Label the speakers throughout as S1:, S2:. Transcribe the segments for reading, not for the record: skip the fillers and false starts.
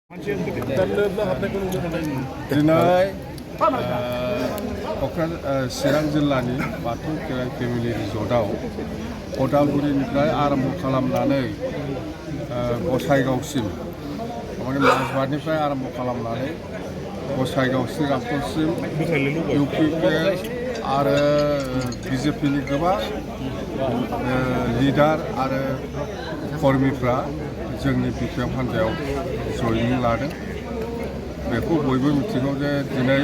S1: दिनै चिरां जिल्लानि बाथौ खेराइ फेमिलि रिजर्टआव अदालगुरिनिफ्राय आरम्भ खालामनानै गसाइगावसिम माने माजबाटनिफ्राय आरम्भ खालामनानै गसाइगाव श्रीरामपुरसिम UPPL आरो BJPनि गोबां लिडार आरो कर्मीफ्रा जोंनि BPM हान्जायाव जयनिं लादों। बेखौ बयबो मिथिगौ जे दिनै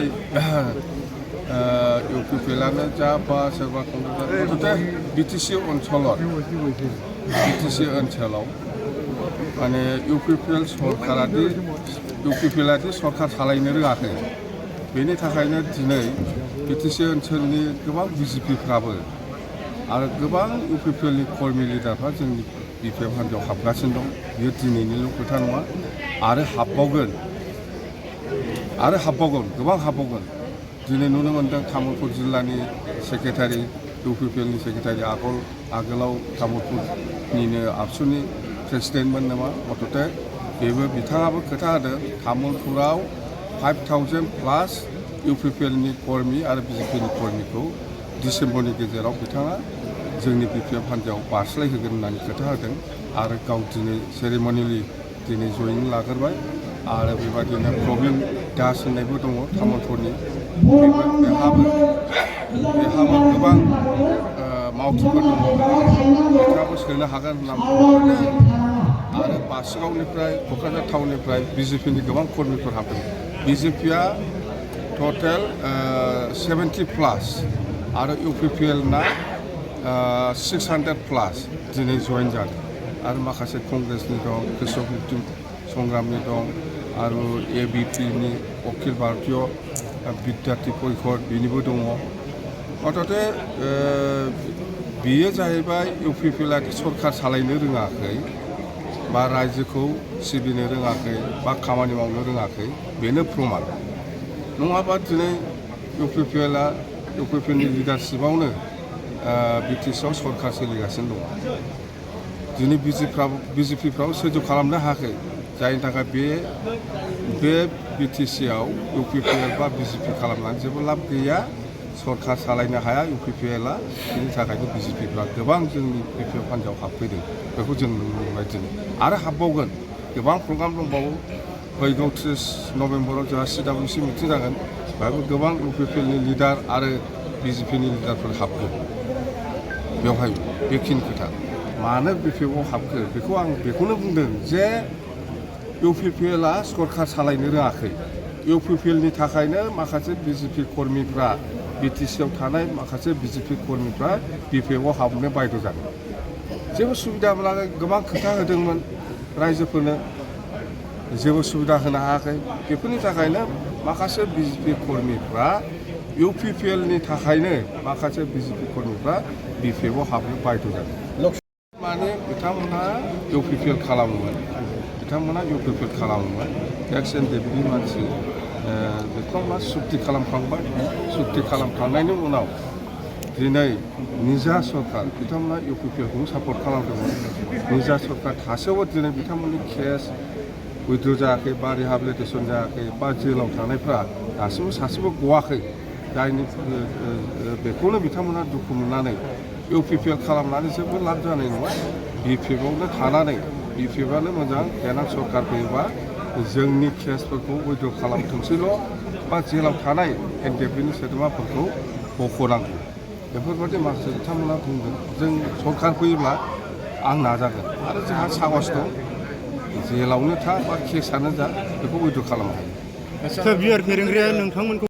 S1: UPPLआनो जा बा सोरबा BTC ओनसोलाव माने UPPLआदि सरकार सालायनो रोङाखै। बेनि थाखायनो दिनै BTC ओनसोलनि गोबां BJPफ्राबो आरो गोबां UPPLनि कर्मी लिडारफ्रा जोंनि BPM हान्जायाव हाबगासिनो दं। बेयो दिनैनिल' खोथा नङा, आरो हाबबावगोन गोबां हाबबावगोन। दिनै नुनो मोन्दों तामुलपुर जिल्लानि सेक्रेटारि UPPLनि सेक्रेटारि आगोलाव तामुलपुरनिनो आबसुनि प्रेसिडेन्टमोन नामा मथथे बेबो बिथाङाबो खोथा होदों तामुलपुराव 5000+ UPPLनि कर्मी आरो BJPनि कर्मीखौ डिसेम्बरनि गेजेराव बिथाङा जोंनि BPM हान्जायाव बारस्लायहोगोन होननानै खोथा होदों। आरो गाव दिनै सेरेमनियेलि दिनै जयनिं लाग्रोबाय। आरो बेबायदिनो प्रबिन दास होननायबो दङ तामुलपुरनि, बेहाबो गोबां मावथिफोर दङ, बिथाङाबो सोनो हागोन होनना बुंदों। आरो बासुगावनिफ्राय क'क्राझार टाउननिफ्राय BJPनि गोबां कर्मीफोर हाबदों। BJPआ टटेल 70+ आरो UPPLना 600+ दिनै जयेन जादों। आरो माखासे कंग्रेसनि दं, कृषक मुक्ति संग्रामनि दं, आरो ABPनि अखिल भारतीय बिद्यार्थी परिषद बिनिबो दङ। मथथे बेयो जाहैबाय UPPLआदि सरकार सालायनो रोङाखै बा रायजोखौ सिबिनो रोङाखै बा खामानि मावनो रोङाखै, बेनो प्रमान। नङाबा दिनै UPPLनि लिडारशिपआवनो BTCआव सरकार सोलिगासिनो दङ। दिनै BJPफ्राबो सैज' खालामनो हायाखै, जायनि थाखाय बे BTCआव UPPL बा BJP खालामनानै जेबो लाब गैया। सरकार सालायनो हाया UPPLआ, बिनि थाखायनो BJPफ्रा गोबां जोंनि BPM हान्जायाव हाबफैदों। बेखौ जों नुनो मोनबाय दिनै। आरो हाबबावगोन, गोबां प्रग्राम दंबावो। फैगौ 30 नभेम्बराव जोंहा CWC मिटिं जागोन। बेहायबो गोबां UPPLनि लिडार आरो BJPनि लिडारफोर हाबगोन। बेवहाय बेखिनि खोथा मानो BPMआव हाबखो, बेखौ आं बेखौनो बुंदों जे UPPLआ सरकार सालायनो रोङाखै। UPPLनि थाखायनो माखासे BJP कर्मीफ्रा BTCआव थानाय माखासे BJP कर्मीफ्रा BPMआव हाबनो बायद' जादों। जेबो सुबिदा मोनाखै, गोबां खोथा होदोंमोन रायजोफोरनो, जेबो सुबिदा होनो हायाखै। बेफोरनि थाखायनो माखासे BJP कर्मीफ्रा UPPLनि थाखायनो माखासे BJP कर्मीफ्रा BPMआव हाबनो बायद' जादों। माने बिथांमोनहा UPPL खालामोमोन, एक्स एनडेभिनि मानसि, बिथांमोना सुक्ति खालामखांबाय। सुक्ति खालामखांनायनि उनाव दिनै निजा सरकार, बिथांमोना UPPLखौनो सापर्ट खालामदोंमोन। निजा सरकार थासेयावबो दिनै बिथांमोननि केस उइद्र' जायाखै बा रिहाबिलिटेसन जायाखै, बा जेलाव थानायफ्रा दासिमबो सासेबो गवाखै। जायनि बेखौनो बिथांमोना दुखु मोननानै UPPL खालामनानै जेबो लाब जानाय नङा। BPMआवनो थानानै BPMआनो मोजां, देनां सरकार फैयोबा जोंनि केसफोरखौ उइद्र' खालामथोंसैल' बा जेलाव थानाय एनडेभिनि सोद्रोमाफोरखौ बख'नांगौ। बेफोरबायदि माखासे बिथांमोना बुंदों। जों सरकार फैयोब्ला आं नाजागोन, आरो जोंहा साहस दं। जेलावनो था बा केसआनो जा, बेखौ उइद्र' खालामनो हायो।
S2: बिआर फेरेंग्राया नोंथांमोनखौ